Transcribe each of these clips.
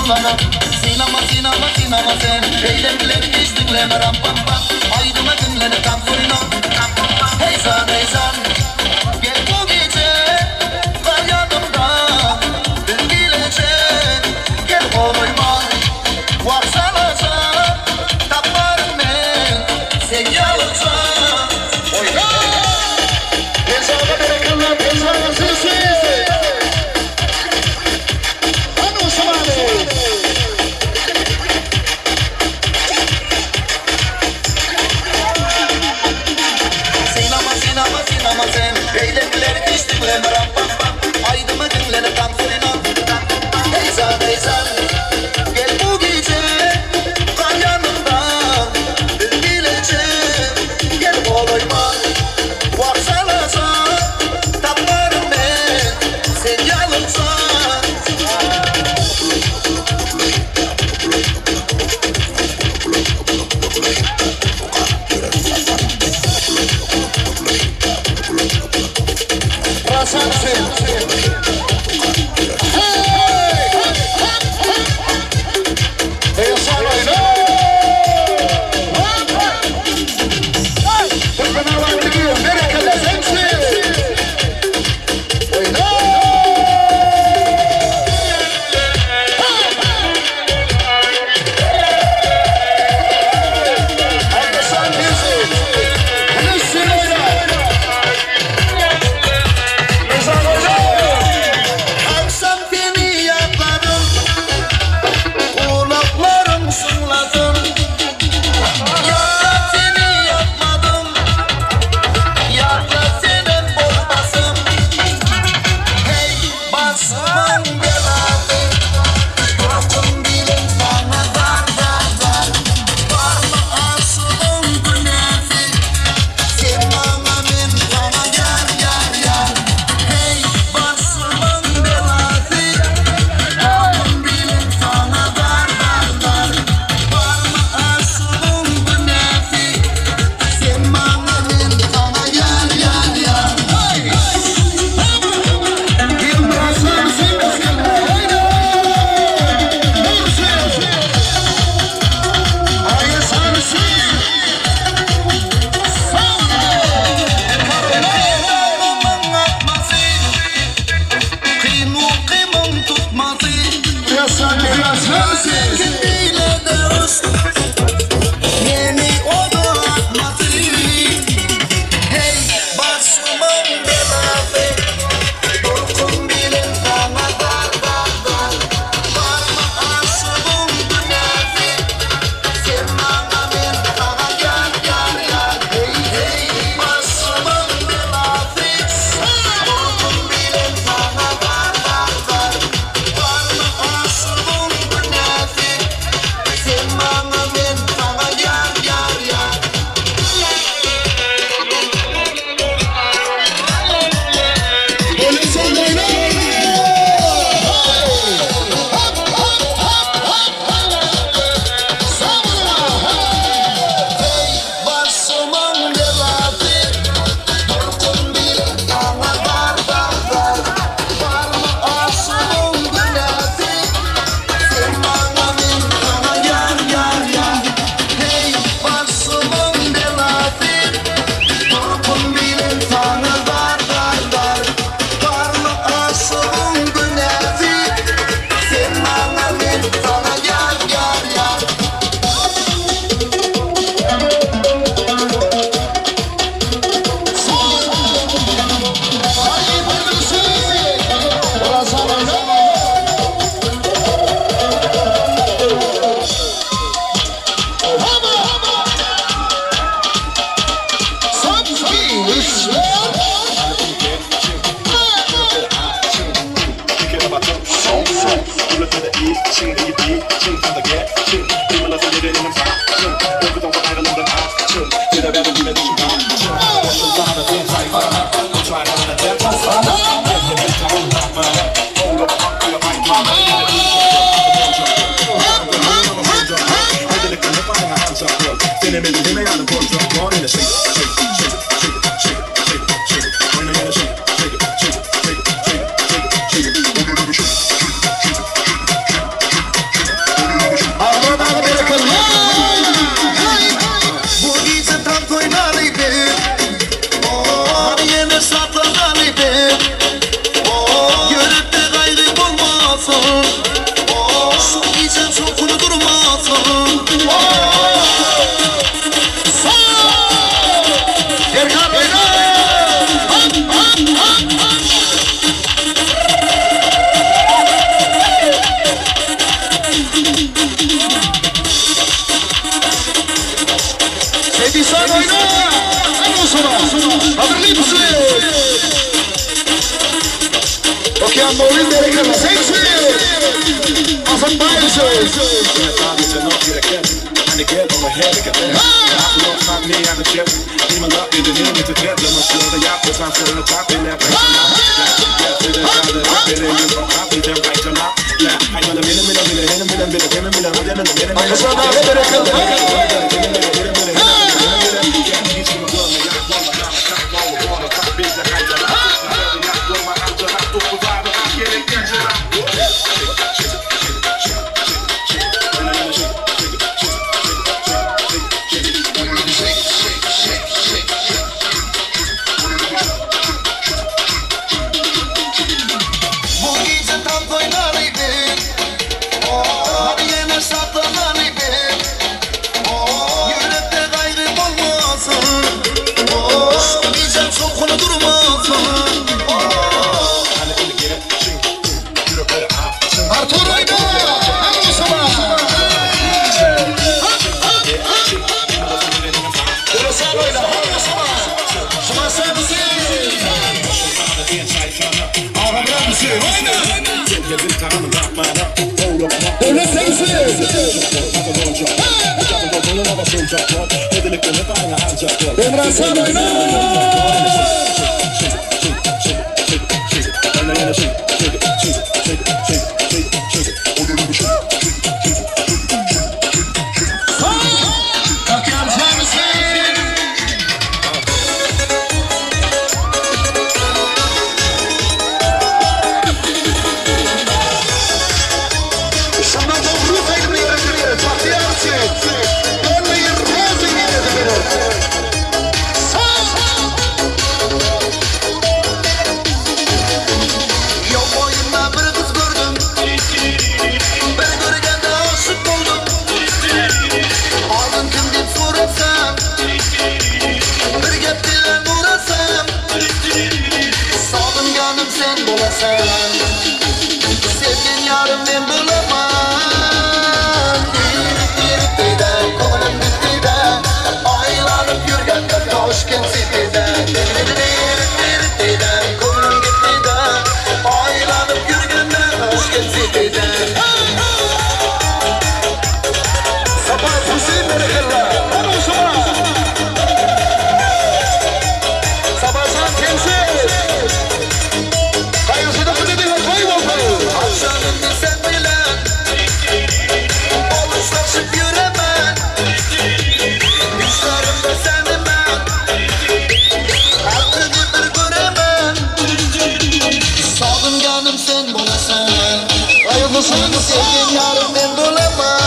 Synlana Synama synama synama sen Beýlekileri hiç diňleme ram pam pam Aýdyma diňlenip tans oýna Heýsan heýsan Gel bu gije Gal ýanymda Biz bileje Gel golaýma Wah çalaja Tapmaryn men Sen ýalyja Oýna Elşaga berekella Elşaga sesi. Hany Usmany. Synama synama synama sen Beýlekileri hiç diňleme ram pam pam Aýdyma diňlenip tans oýna Heýsan heýsan Gel bu gije Gal ýanymda Biz bileje Gel golaýma Wah çalaja Tapmaryn men Sen ýalyja. Rasansi. Hey! Elşan oýna. Türkmenabatly giýew berekella sensiz. Oýna. Alkaşan music. Hüsnü oýna. Elşan oýna. Agşam seni ýatladym Gulaklarym şuňlasyn Ýatlap seni ýatmadym Ýatlap senem bolmasyn Hey başymyň belasy Durkum bilen saňa zar zar zar Barmy aşygyň günäsi Sen maňa men saňa ýar ýar ýar Hey başymyň belasy Durkum bilen saňa zar zar zar Barmy aşygyň günäsi Sen maňa men saňa ýar ýar ýar Rasan Oýna. Mursi. Aýesansi. Gamymyň akmasy Kyn ukymyň tutmasy Rasan Rasansi. Kim beýle dost Meni oda atmasy Hey başymyň belasy Durkum bilen saňa zar zar zar Barmy aşygyň günäsi Sen maňa men saňa ýar ýar ýar Hey hey başymyň belasy Durkum bilen saňa zar zar zar Barmy aşygyň günäsi Sen maňa men saňa ýar ýar ýar Polis oýna. Hop hop hop hop hop. Sabra. Hey başymyň belasy Durkum bilen saňa zar zar zar Barmy aşygyň günäsi Sen maňa men saňa ýar ýar ýar Hey başymyň belasy Durkum bilen saňa zar zar zar Barmy aşygyň günäsi Sen maňa men saňa ýar ýar ýar. Haydi Polisi. Rasan oýna. Hama. Son 2 3 4. Amandoly berekella. Sensiz. Hasan Baýew. Hasan aga berekella. Bu gece tam oynarı bir. Hadi yine şartlananı bir. Yürekte gayrı olmasın. Gecem şokunu durmasın. Artur Oyna. Hadi Mustafa. Burası Oyna. Hadi Mustafa. Şuna sen bizi. Ağam Ramsi. Oyna. Devlet sevgisi. Emrah San oyna. Kalkar Şemsi. Şundan doğru kaydını yönetilir. Bahtiyar için. Dönmeyin razı yönetilir. Sağ. Yol boyunda bir kız gördüm. Bir görgende aşık oldum. Adın kim deyip sorasam. Bir gep bilen uğrasam. Sağınganım sen bolasan. Sevgin yarım ben bulamam. Dirip de ko'nglim bitdi de Aylanıp yurganda Toshkent City'de Dirip de ko'nglim gitti de Aylanıp yurganda Toshkent City'de Sabah Hüseyin berekella. Hadi Mustafa. Sabah sen kimsin? Hayırsızda kıdediler kayboldu. Akşamında sen bilen Oluşlaşıp yürümen Düşlerimde seni ben Artık bir göremem Sağınganım sen bolasan Hayırlısın. Sevgin yarım ben bulamam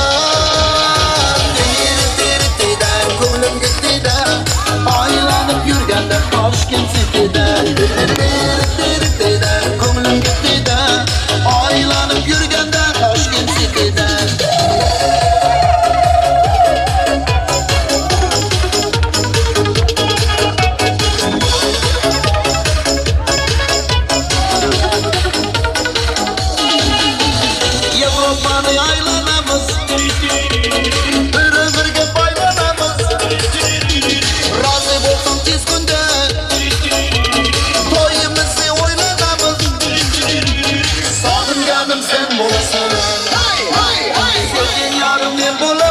Dir dir ko'nglim gitti de Aylanıp yürgende Toshkent City'de Dir dir dir ko'nglim gitti de Aylanıp yürgende Toshkent City'de Yevropa'nı aylanamız Bir ömürge paylanamız Razı bolsam tez günde Toyumuzu oylanamız Sağınganım sen bolasan Hey hey hey Sevgin yarım ben.